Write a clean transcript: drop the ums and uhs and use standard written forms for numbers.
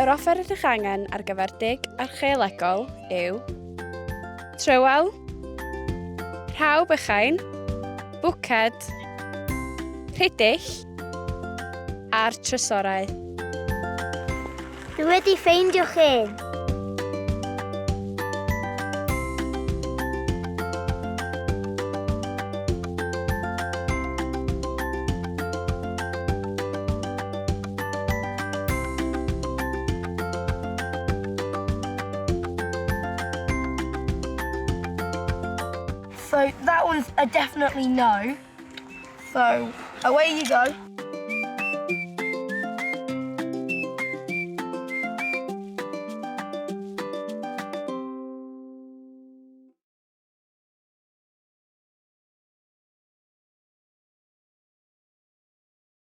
Yr offer rydych angen ar gyfer dig archaeolegol yw trywel, rhaw bychain, bwced, rhidill a'r trysorau. Dwi wedi ffeindio chi. So that one's a definitely no. So away you go.